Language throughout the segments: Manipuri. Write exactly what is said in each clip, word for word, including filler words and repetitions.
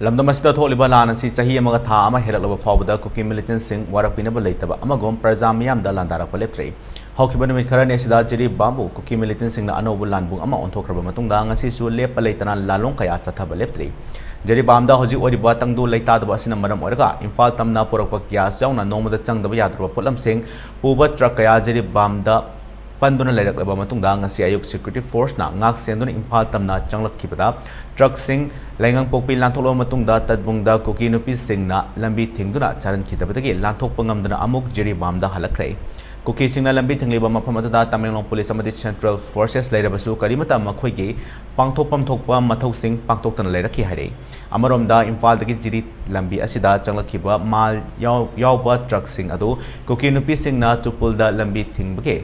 ꯂꯝꯗꯝ ꯑꯁꯤꯗ ꯊꯣꯛꯂꯤꯕ ꯂꯥꯟ ꯑꯁꯤ ꯆꯍꯤ ꯑꯃꯒ ꯊꯥ ꯑꯃ ꯍꯦꯜꯂꯛꯂꯕ ꯐꯥꯎꯕꯗ ꯀꯨꯀꯤ ꯃꯤꯂꯤꯇꯦꯟꯁꯤꯡ ꯋꯥꯔꯛꯄꯤꯅꯕ ꯂꯩꯇꯕ ꯑꯃꯒꯨꯝ ꯄ꯭ꯔꯖꯥ ꯃꯤꯌꯥꯝꯗ ꯂꯥꯟꯗꯥꯔꯛꯄ ꯂꯦꯞꯇ꯭ꯔꯤ꯫ ꯍꯧꯈꯤꯕ ꯅꯨꯃꯤꯠ ꯈꯔꯅꯤ ꯑꯁꯤꯗ ꯖꯤꯔꯤꯕꯥꯝꯕꯨ ꯀꯨꯀꯤ ꯃꯤꯂꯤꯇꯦꯟꯁꯤꯡꯅ ꯑꯅꯧꯕ ꯂꯥꯟꯕꯨꯡ ꯑꯃ ꯑꯣꯟꯊꯣꯛꯈ꯭ꯔꯕ ꯃꯇꯨꯡꯗ ꯉꯁꯤꯁꯨ ꯂꯦꯞꯄ ꯂꯩꯇꯅ ꯂꯥꯂꯣꯡ ꯀꯌꯥ ꯆꯠꯊꯕ ꯂꯦꯞꯇ꯭ꯔꯤ꯫ ꯖꯤꯔꯤꯕꯥꯝꯗ ꯍꯧꯖꯤꯛ ꯑꯣꯏꯔꯤꯕ ꯇꯪꯗꯨ ꯂꯩꯇꯥꯗꯕ ꯑꯁꯤꯅ ꯃꯔꯝ ꯑꯣꯏꯔꯒ ꯏꯝꯐꯥꯜ ꯇꯝꯅ ꯄꯨꯔꯛꯄ ꯒ꯭ꯌꯥꯁ ꯌꯥꯎꯅ ꯅꯣꯡꯃꯗ ꯆꯪꯗꯕ ꯌꯥꯗ꯭ꯔꯕ ꯄꯣꯠꯂꯝꯁꯤꯡ ꯄꯨꯕ ꯇ꯭ꯔꯛ ꯀꯌꯥ ꯖꯤꯔꯤꯕꯥꯝꯗ ꯄꯟꯗꯨꯅ ꯂꯩꯔꯛꯂꯕ ꯃꯇꯨꯡꯗ ꯉꯁꯤ ꯑꯌꯨꯛ ꯁꯦꯀ꯭ꯌꯨꯔꯤꯇꯤ ꯐꯣꯔꯁꯅ ꯉꯥꯛ ꯁꯦꯟꯗꯨꯅ ꯏꯝꯐꯥꯜ ꯇꯝꯅ ꯆꯪꯂꯛꯈꯤꯕꯗ ꯇ꯭ꯔꯛꯁꯤꯡ ꯂꯩꯉꯪꯄꯣꯛꯄꯤ ꯂꯥꯟꯊꯣꯛꯂꯕ ꯃꯇꯨꯡꯗ ꯇꯠꯕꯨꯡꯗ ꯀꯨꯀꯤ ꯅꯨꯄꯤꯁꯤꯡꯅ ꯂꯝꯕꯤ ꯊꯤꯡꯗꯨꯅ ꯆꯥꯔꯟꯈꯤꯗꯕꯗꯒꯤ ꯂꯥꯟꯊꯣꯛꯄ ꯉꯝꯗꯅ ꯑꯃꯨꯛ ꯖꯤꯔꯤꯕꯥꯝꯗ ꯍꯜꯂꯛꯈ꯭ꯔꯦ꯫ ꯀꯨꯀꯤꯁꯤꯡꯅ ꯂꯝꯕꯤ ꯊꯤꯡꯂꯤꯕ ꯃꯐꯝ ꯑꯗꯨꯗ ꯇꯃꯦꯡꯂꯣꯡ ꯄꯨꯂꯤꯁ ꯑꯃꯗꯤ ꯁꯦꯟꯇ꯭ꯔꯦꯜ ꯐꯣꯔꯁꯦꯁ ꯂꯩꯔꯕꯁꯨ ꯀꯔꯤꯃꯠꯇ ꯃꯈꯣꯏꯒꯤ ꯄꯥꯡꯊꯣꯛꯐꯝ ꯊꯣꯛꯄ ꯃꯊꯧꯁꯤꯡ ꯄꯥꯡꯊꯣꯛꯇꯅ ꯂꯩꯔꯛꯈꯤ ꯍꯥꯏꯔꯛꯏ꯫ ꯑꯃꯔꯣꯝꯗ ꯏꯝꯐꯥꯜꯗꯒꯤ ꯖꯤꯔꯤ ꯂꯝꯕꯤ ꯑꯁꯤꯗ ꯆꯪꯂꯛꯈꯤꯕ ꯃꯥꯜ ꯌꯥꯎ-, ꯌꯥꯎꯕ ꯇ꯭ꯔꯛꯁꯤꯡ ꯑꯗꯨ ꯀꯨꯀꯤ ꯅꯨꯄꯤꯁꯤꯡꯅ ꯇꯨꯄꯨꯜꯗ ꯂꯝꯕꯤ ꯊꯤꯡꯕꯒꯤ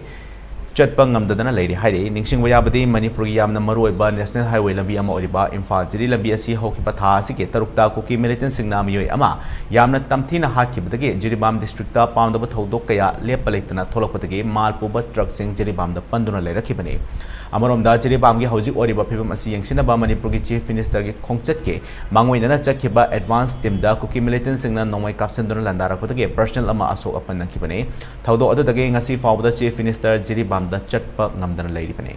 ꯆꯠꯄ ꯉꯝꯗꯗꯅ ꯂꯩꯔꯤ ꯍꯥꯏꯔꯤ꯫ ꯅꯤꯡꯁꯤꯡꯕ ꯌꯥꯕꯗꯤ ꯃꯅꯤꯄꯨꯔꯒꯤ ꯌꯥꯝꯅ ꯃꯔꯨꯑꯣꯏꯕ ꯅꯦꯁꯅꯦꯜ ꯍꯥꯏꯋꯦ ꯂꯝꯕꯤ ꯑꯃ ꯑꯣꯏꯔꯤꯕ ꯏꯝꯐꯥꯜ ꯖꯤꯔꯤ ꯂꯝꯕꯤ ꯑꯁꯤ ꯍꯧꯈꯤꯕ ꯊꯥ ꯑꯁꯤꯒꯤ ꯇꯔꯨꯛꯇ ꯀꯨꯀꯤ ꯃꯤꯂꯤꯇꯦꯟꯁꯤꯡꯅ ꯃꯤꯑꯣꯏ ꯑꯃ ꯌꯥꯝꯅ ꯇꯝꯊꯤꯅ ꯍꯥꯠꯈꯤꯕꯗꯒꯤ ꯖꯤꯔꯤꯕꯥꯝ ꯗꯤꯁꯇ꯭ꯔꯤꯛꯇ ꯄꯥꯝꯗꯕ ꯊꯧꯗꯣꯛ ꯀꯌꯥ ꯂꯦꯞꯄ ꯂꯩꯇꯅ ꯊꯣꯛꯂꯛꯄꯗꯒꯤ ꯃꯥꯜ ꯄꯨꯕ ꯇ꯭ꯔꯛꯁꯤꯡ ꯖꯤꯔꯤꯕꯥꯝꯗ ꯄꯟꯗꯨꯅ ꯂꯩꯔꯛꯈꯤꯕꯅꯤ꯫ ꯑꯃꯔꯣꯝꯗ ꯖꯤꯔꯤꯕꯥꯝꯒꯤ ꯍꯧꯖꯤꯛ ꯑꯣꯏꯔꯤꯕ ꯐꯤꯕꯝ ꯑꯁꯤ ꯌꯦꯡꯁꯤꯟꯅꯕ ꯃꯅꯤꯄꯨꯔꯒꯤ ꯆꯤꯐ ꯃꯤꯅꯤꯁꯇꯔꯒꯤ ꯈꯣꯡꯆꯠꯀꯤ ꯃꯥꯡꯑꯣꯏꯅꯅ ꯆꯠꯈꯤꯕ ꯑꯦꯗꯚꯥꯟꯁ ꯇꯤꯝꯗ ꯀꯨꯀꯤ ꯃꯤꯂꯤꯇꯦꯟꯁꯤꯡꯅ ꯅꯣꯡꯃꯩ ꯀꯥꯞꯁꯤꯟꯗꯨꯅ ꯂꯥꯟꯗꯥꯔꯛꯄꯗꯒꯤ ꯄꯔꯁꯅꯦꯜ ꯑꯃ ꯑꯁꯣꯛ ꯑꯄꯟ ꯅꯪꯈꯤꯕꯅꯤ꯫ ꯊꯧꯗꯣꯛ ꯑꯗꯨꯗꯒꯤ ꯉꯁꯤ ꯐꯥꯎꯕꯗ ꯆꯤꯐ ꯃꯤꯅꯤꯁꯇꯔ ꯖꯤꯔꯤꯕꯥꯝꯗ ꯆꯠꯄ ꯉꯝꯗꯅ ꯂꯩꯔꯤꯕꯅꯤ꯫